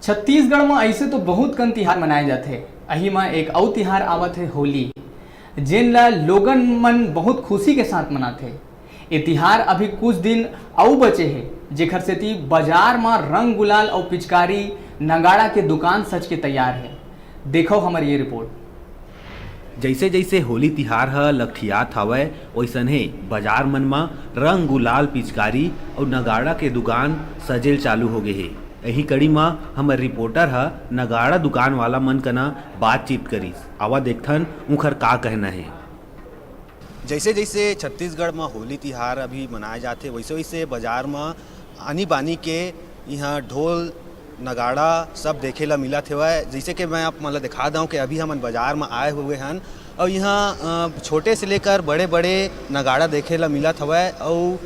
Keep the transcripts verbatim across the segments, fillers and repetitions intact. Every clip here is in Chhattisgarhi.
छत्तीसगढ़ म अइसे तो बहुत कन तिहार मनाए जाथे। अही म एक अउ तिहार आवत हे, होली, जेन ल लोगन मन बहुत खुशी के साथ मनाथे। ए तिहार अभी कुछ दिन अउ बचे हे, जेखर सेती बाजार म रंग गुलाल अउ पिचकारी, नगाड़ा के दुकान सज के तैयार हे। देखव हमर ये रिपोर्ट। जइसे जइसे होली तिहार ह लकठियात हवय, ओइसनहे बाजार मन म रंग गुलाल, पिचकारी अउ नगाड़ा के दुकान सजेल चालू हो गे हे। एही कड़ी म हमर रिपोर्टर ह नगाड़ा दुकान वाला मन कना बातचीत करिस। आवा देखथन उंखर का कहना हे। जइसे जइसे छत्तीसगढ़ म होली तिहार अभी मनाए जाथे, वइसे वइसे बाजार म आनी बानी के इहाँ ढोल नगाड़ा सब देखे ला मिलत हवय। जइसे कि मैं आप मन ला दिखा दंव कि अभी हमन बाजार म आए हुए हन अउ इहाँ, अ, छोटे से लेकर बड़े-बड़े नगाड़ा देखे ला मिलत हवय अउ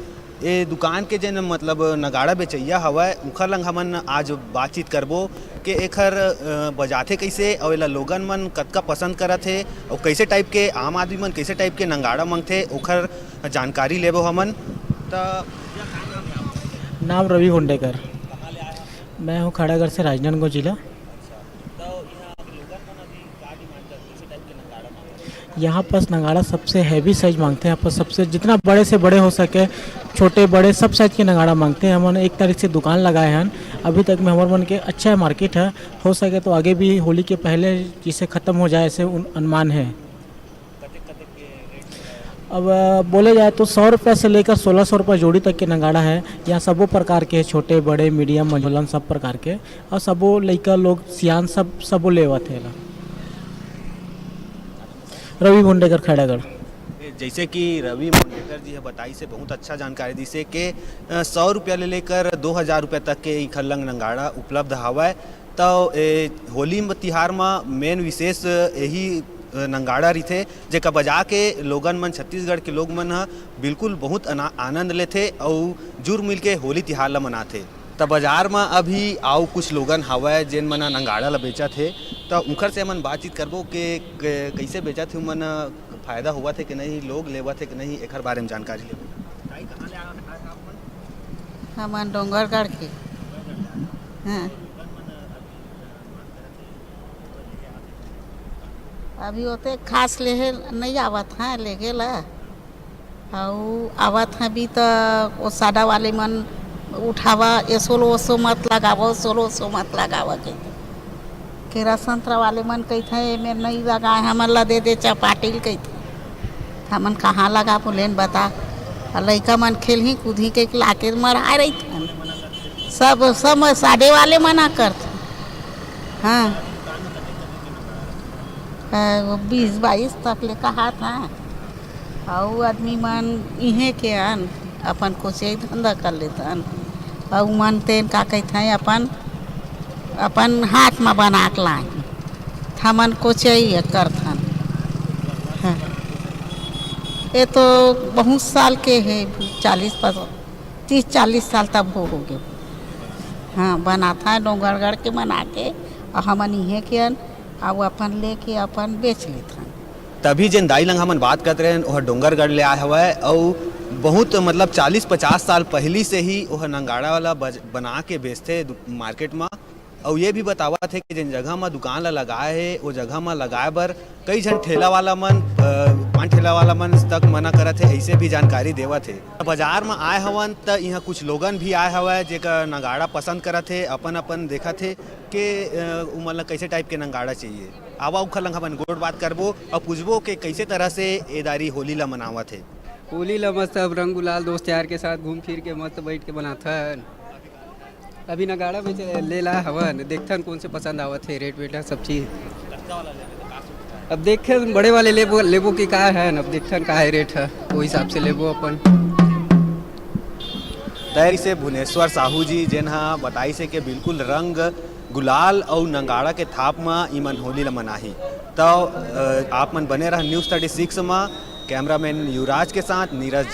ए दुकान के जेन मतलब नगाड़ा बेचइया हवय, उंखर लंग हमन आज बातचीत करबो कि एखर, अ, बजाथे कइसे अउ एला लोगन मन कतका पसंद करत हे अउ कइसे टाइप के आम आदमी मन कइसे टाइप के नगाड़ा मंगथे, ओखर जानकारी लेबो हमन। त नाम रवि भुंडेकर। मैं हूँ खैरागढ़ से, राजनांदगांव जिला। यहाँ पास नगाड़ा सबसे हैवी साइज मांगते हैं, यहाँ पर सबसे जितना बड़े से बड़े हो सके, छोटे बड़े सब साइज के नगाड़ा मांगते हैं। हमन एक तारीख से दुकान लगाए हन, अभी तक में हमर मन के अच्छा मार्केट है, हो सके तो आगे भी होली के पहले जिसे ख़त्म हो जाए, ऐसे उन-, अनुमान है। अब, अ, बोले जाए तो सौ रुपये से लेकर सोलह सौ रुपये जोड़ी तक के नगाड़ा है। यहाँ सबो प्रकार के, छोटे बड़े मीडियम मझोलन सब प्रकार के, और सबो लइका लोग सियान सब, सबो लेवत है ला। रवि भुंडेकर, खैरागढ़। जइसे कि रवि भुंडेकर जी ह बताइस हे, बहुत अच्छा जानकारी दिस हे के, अ, सौ रुपया ले लेकर दो हजार रुपया तक के इखर लंग नगाड़ा उपलब्ध हवय। त ए होली म, तिहार म मेन विशेष एही, अ, नगाड़ा रहिथे, जेकर बजा के लोगन मन, छत्तीसगढ़ के लोग मन ह बिल्कुल बहुत अना-, आनंद लेथे अउ जुर मिल के होली तिहार ल मनाथे। त बाजार म अभी अउ कुछ लोगन हवय, जेन मन ह नगाड़ा ल बेचत हे, त उंखर से हमन बातचीत करबो के, के कइसे बेचत हे, उमन फायदा होवत हे कि नहीं, लोग लेवत हे कि नहीं, एखर बारे म जानकारी लेबो। हमन डोंगरगढ़ के। हाँ। अभी ओते खास लेहे नइ आवत हे, लेगे ला। अउ आवत हे भी त ओ सादा वाले मन उठावा, एसो लो ओसो मत लगावा, ओसो लो ओसो मत लगावा कहिथे। केरा संतरा वाले मन कहिथे, "एमे नइ लगाए, हमन ला दे दे चपाटी ल," कहिथे। हमन कहाँ लगाबो, लेन बता। अउ लइका मन खेलही कूदही के लाके मराए रहिथन। सब, सब सादे वाले मना करथन। हाँ। हाँ, वो बीस बाईस तक ले कहात हे। अउ आदमी मन इहें के अन, अपन कोचई धंधा कर लेथन। अउ मन तेन का कहिथे, अपन, अपन हाथ म बना के लाही। हमन कोचई करथन। हाँ। ये तो बहुत साल के हे, चालीस पच-, तीस चालीस साल तब हो, हो गे। हाँ, बनाथन, डोंगरगढ़ के बना के, अउ हमन इहें के अन, अउ अपन लेके अपन बेच लेथन। तभी जेन दाई लंग हमन बात करत रहेन, ओह डोंगरगढ़ ले आए हवय, अउ बहुत, मतलब, चालीस पचास साल पहिली से ही ओह नगाड़ा वाला बज-, बना के बेचथे दु-, मार्केट म। अउ ये भी बतावत हे कि जेन जगह म दुकान ल लगाए हे, ओ जगह म लगाए बर कई झन ठेला वाला मन, अ, पान ठेला वाला मन तक मना करत हे, अइसे भी जानकारी देवत हे। बाजार म आए हवन, त इहाँ कुछ लोगन भी आए हवय, जेकर नगाड़ा पसंद करत हे, अपन-अपन देखत हे के, अ, उमन ल कइसे टाइप के नगाड़ा चाहिए। आवा, उखर लंग हमन गोठ बात करबो अउ पूछबो के कइसे तरह से ए दारी होली ल मनावत हे। होली ल मस्त अब रंग गुलाल दोस्त यार के साथ घूम फिर के मस्त बैठ के मनाथन। अभी नगाड़ा में ले ला हवन, देखथन कौन से पसंद आवत हे, रेट वेट ह सब चीज। अब देखे बड़े वाले लेबो, लेबो कि का हे, अब देखथन का हे रेट ह, वो हिसाब से लेबो अपन। तय से भुवनेश्वर साहू जी, जेन ह बताइस हे के बिल्कुल रंग गुलाल अउ नगाड़ा के थाप म इमन होली ल मनाही। त, अ, आप मन बने रह News Thirty Six म। कैमरामैन युवराज के साथ नीरज।